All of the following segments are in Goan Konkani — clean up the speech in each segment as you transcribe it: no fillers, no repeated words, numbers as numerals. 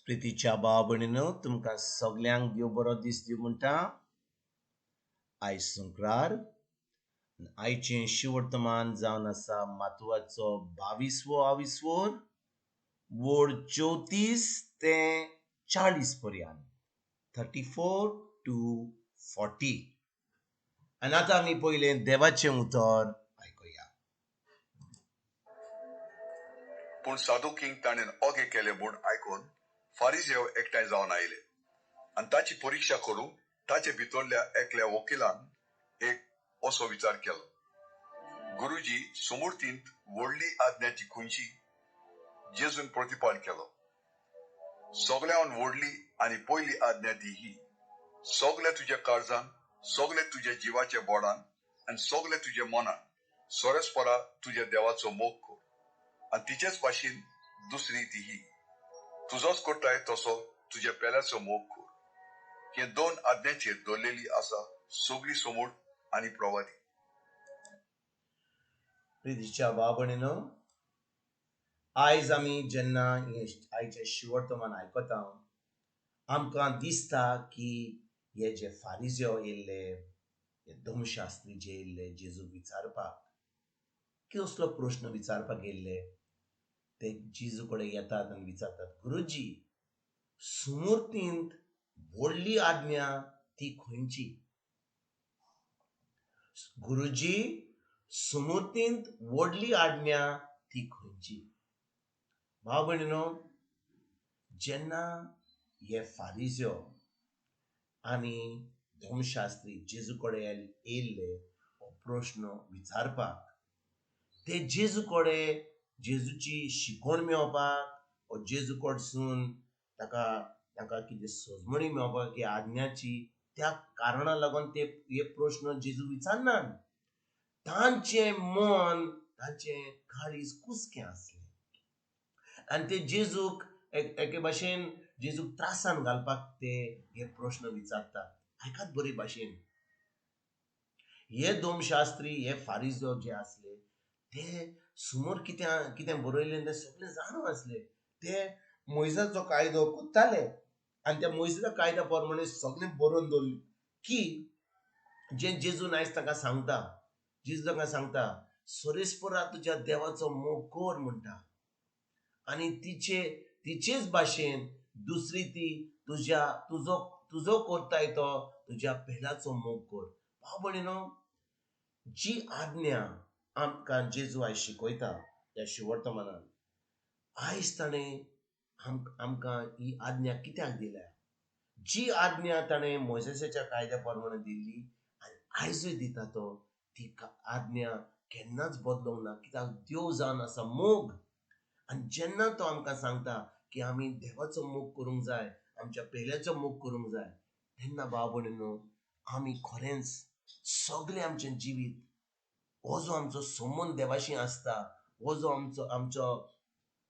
प्रितीच्या भाव भयणीनो, तुमकां सगल्यांक देव बरो दीस दिवं म्हणटा. आयज संक्रार, आयचें शिवर्तमान जावन आसा मातवाचो 22वो आविस्वोर, वोड 34 ते 40 पर्यंत, 34 to 40. आनी आतां आमी पयलें देवाचें उतर आयकुया. पूण सादुकींक ताणें ओगे केलें म्हूण आयकून फारिजेव एकठांय जावन आयले आनी ताची परिक्षा करूंक ताचे भितरल्या एकल्या वकिलान एक असो विचार केलो, गुरुजी, सुमूर्तींत व्हडली आज्ञा ती खंयची? जेजून प्रतिपाल केलो, सगळ्यान व्हडली आनी पयली आज्ञा ती ही, सगळे तुज्या काळजान, सगळे तुज्या जिवाच्या बोडान आनी सगळे तुज्या मनान सोरेस्परा तुज्या देवाचो मोग कर. आनी तिचेच भाशेन दुसरी ती ही, तुजोच करताय तसो तुज्या पेल्याचो मोग कर. हे दोन आज्ञाचेर दवरलेली आसा सगळी समूळ आनी प्रवादी. प्रितीच्या भाव भयणीनो, आयज आमी जेन्ना आयचें शिवर्तमान आयकता, आमकां दिसता की हे जे फारिजो येयल्ले, हे धर्मशास्त्री जे येयल्ले जेजूक विचारपाक, कसलो प्रश्न विचारपाक येयल्ले, ते जेजू कडेन येतात आनी विचारतात, गुरुजी, सुमूर्तींत व्हडली आज्ञा ती खंयची? गुरुजी, सुमूर्तींत व्हडली आज्ञा ती खंयची? भाव भयणीनो, जेन्ना हे फारिजो आनी धर्मशास्त्री जेजू कडेन येयल्ले हो प्रश्न विचारपाक, ते जेजू कडेन जेजूची शिकवण मेळोवपाक, ओ जेजू कडसून ताका तांकां कितें सजमणी मेळोवपाक की आज्ञाची, त्या कारणा लागून ते हे प्रश्न जेजू विचारनात. तांचें मन, तांचें काळीज कुसकें आसलें आनी ते जेजूक एके भाशेन जेजूक त्रासान घालपाक ते हे प्रश्न विचारतात. आयकात बरे भाशेन, हे धर्मशास्त्री, हे फारिजो जे आसले ते सुमोर कितें कितें बरयलें तें सगळें जाणू आसले. ते मोयसाचो कायदो कोत्ताले आनी त्या मोयसाच्या कायद्या प्रमाणे सगळें बरोवन दवरलें की जें जेजून आयज ताका सांगता, जेजू ताका सांगता, सोरेस्परा तुज्या देवाचो मोग कर म्हणटा, आनी तिचे तिचेच भाशेन दुसरी ती तुज्या तुजो तुजो करताय तो तुज्या पेल्याचो मोग कर. भाव भयणीनो, जी आज्ञा आमकां जेजू आयज शिकयता त्या शिवर्तमानान, आयज ताणें आमकां ही आज्ञा कित्याक दिल्या? जी आज्ञा ताणें मोयजेसाच्या कायद्या प्रमाणे दिल्ली आनी आयजूय दिता तो, ती आज्ञा केन्नाच बदलूंक ना. कित्याक देव जावन आसा मोग, आनी जेन्ना तो आमकां सांगता की आमी देवाचो मोग करूंक जाय, आमच्या पेल्याचो मोग करूंक जाय, तेन्ना भाव भयणीनो, आमी खरेंच सगळें आमचें जिवीत, हो जो आमचो संबंद देवाशी आसता, हो जो आमचो आमचो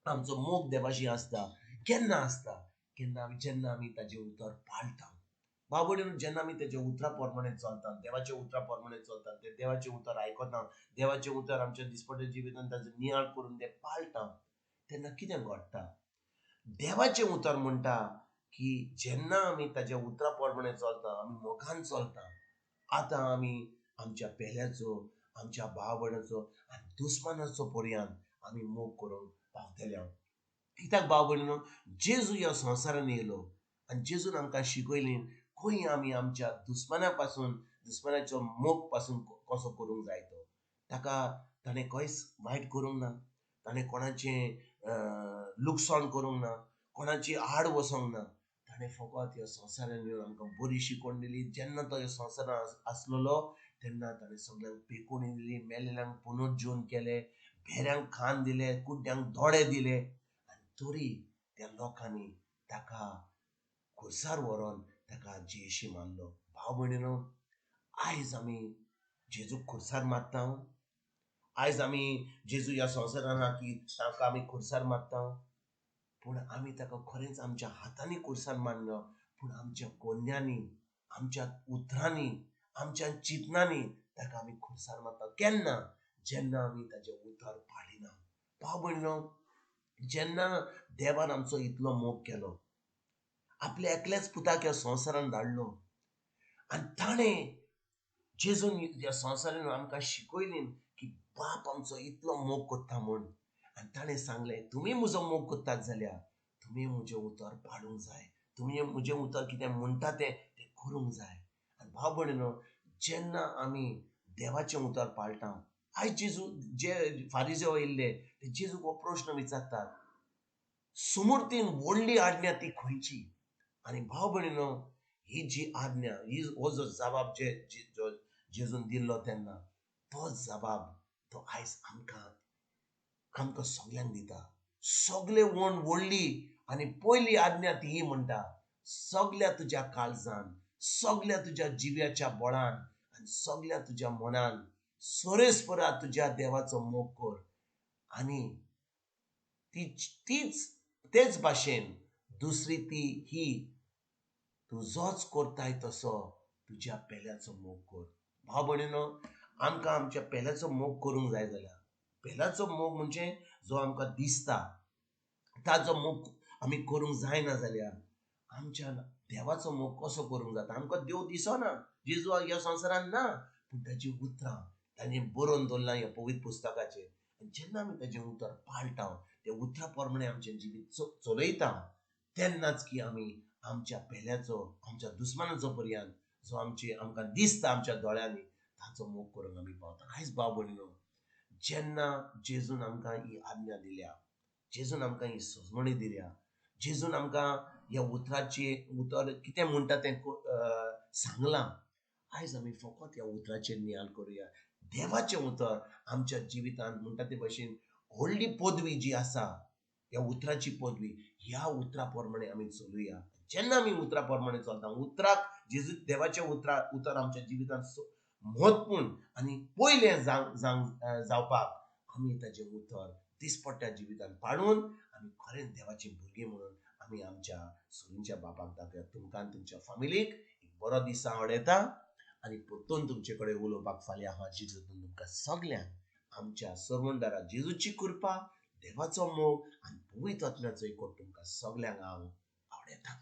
आमचो मोग देवाशी आसता, केन्ना आसता? केन्ना आमी जेन्ना आमी ताजें उतर पाळटा. भाव भयणीनो, जेन्ना आमी तेज्या उतरा प्रमाणे चलता, देवाच्या उतरा प्रमाणे चलता, ते देवाचें उतर आयकता, देवाचें उतर आमच्या दिसपट्ट्या जिवितान ताजो नियाळ करून ते पाळटा, तेन्ना कितें घडटा? देवाचें उतर म्हणटा की जेन्ना आमी ताज्या उतरा प्रमाणे चलता, आमी मोगान चलता, आतां आमी आमच्या पेल्याचो, आमच्या भाव भयणाचो आनी दुस्मानाचो पर्यंत आमी मोग करूंक पावतले. कित्याक भाव भयणीनो, जेजू ह्या संवसारान येयलो आनी जेजून आमकां शिकयलें खंय आमी आमच्या दुस्माना पासून, दुस्मानाचो मोग पासून कसो करूंक जाय तो. ताका ताणें खंयच वायट करूंक ना, ताणें कोणाचें लुकसाण करूंक ना, कोणाची आड वचोंक ना, ताणें फकत ह्या संवसारान येवन आमकां बरी शिकवण दिली. जेन्ना तो ह्या संवसारान आसलेलो तेन्ना ताणें सगळ्यांक पेकोवणी दिली, मेलेल्यांक पुनर्जीवन केलें, भेऱ्यांक खाण दिलें, कुड्ड्यांक दोळे दिले, आनी तरी त्या लोकांनी ताका खुर्सार व्हरोन ताका जेशी मारलो. भाव भयणीनो, आयज आमी जेजूक खुर्सार मारता? आयज आमी जेजू ह्या संवसारान आहा की ताका आमी खुर्सार मारता? पूण आमी ताका खरेंच आमच्या हातांनी खुर्सार मारना, पूण आमच्या कोन्यांनी, आमच्या उतरांनी, आमच्या चिंतनांनी ताका आमी खुर्सार मारता. केन्ना? जेन्ना आमी ताजें उतर पाळिना. भाव भयणीनो, जेन्ना देवान आमचो इतलो मोग केलो, आपल्या एकल्याच पुताक ह्या संवसारान धाडलो आनी ताणें जेजून ह्या संवसारान आमकां शिकयली की बाप आमचो इतलो मोग करता म्हूण. आनी ताणें सांगलें, तुमी म्हजो मोग करतात जाल्यार तुमी म्हजें उतर पाळूंक जाय, तुमी म्हजें उतर कितें म्हणटा तें तें करूंक जाय. आनी भाव भयणीनो, जेन्ना आमी देवाचें उतर पाळटा, आयज जेजू जे फारिजेव येयल्ले ते जेजूक हो प्रश्न विचारतात, सुमुर्तीन व्हडली आज्ञा ती खंयची? आनी भाव भयणीनो, ही जी आज्ञा, ही हो जो जबाब जे जो जेजून दिल्लो तेन्ना, तो जबाब तो आयज आमकां आमकां सगल्यांक दिता. सगळे व्हड व्हडली आनी पयली आज्ञा ती ही म्हणटा, सगल्या तुज्या काळजान, सगल्या तुज्या जिव्याच्या बळान आनी सगल्या तुज्या मनान सोरेस्परा तुज्या देवाचो मोग कर. आनी तीच तेच भाशेन दुसरी ती ही, तुजोच करताय तसो तुज्या पेल्याचो मोग कर. भाव भयणीनो, आमकां आमच्या पेल्याचो मोग करूंक जाय जाल्यार, पेल्याचो मोग म्हणजे जो आमकां दिसता ताजो मोग आमी करूंक जायना जाल्यार आमच्या देवाचो मोग कसो करूंक जाता? आमकां देव दिसना, जेजू ह्या संवसारान ना, पूण ताजी उतरां ताणें बरोवन दवरलां ह्या पवित्र पुस्तकाचेर. आनी जेन्ना आमी ताजें उतर पाळटा, त्या उतरा प्रमाणे आमचें जिवीत चलयता, तेन्नाच की आमी आमच्या पेल्याचो, आमच्या दुस्मानाचो पर्यंत जो आमचे आमकां दिसता आमच्या दोळ्यांनी, ताचो मोग करूंक आमी पावता. आयज भाव भयणीनो, जेन्ना जेजून आमकां ही आज्ञा दिल्या, जेजून आमकां ही सजमणी दिल्या, जेजून आमकां ह्या उतराचे उतर कितें म्हणटा तें सांगलां, आयज आमी फकत ह्या उतराचेर नियाळ करुया. देवाचें उतर आमच्या जिवितांत म्हणटा ते भशेन व्हडली पदवी जी आसा, ह्या उतराची पदवी, ह्या उतरा प्रमाणे आमी चलुया. जेन्ना आमी उतरा प्रमाणे चलता, उतराक जेजू देवाचें उतर आमच्या जिवितांत म्हत्वपूर्ण आनी पयलें जावपाक आमी ताजें उतर दिसपट्ट्या जिवितांत पाळून आमी खरेंच देवाचीं भुरगीं म्हणून आमी आमच्या सुरींच्या बापाक दाखया. तुमकां तुमच्या फामिलीक एक बरो दीस आवडयता आनी परतून तुमचे कडेन उलोवपाक फाल्यां हांव जेजू तुमकां सगल्यांक आमच्या सरवणदारा जेजूची कृपा, देवाचो मोग आनी पवित्र आत्म्याचो एकवट तुमकां सगल्यांक हांव आवडयता.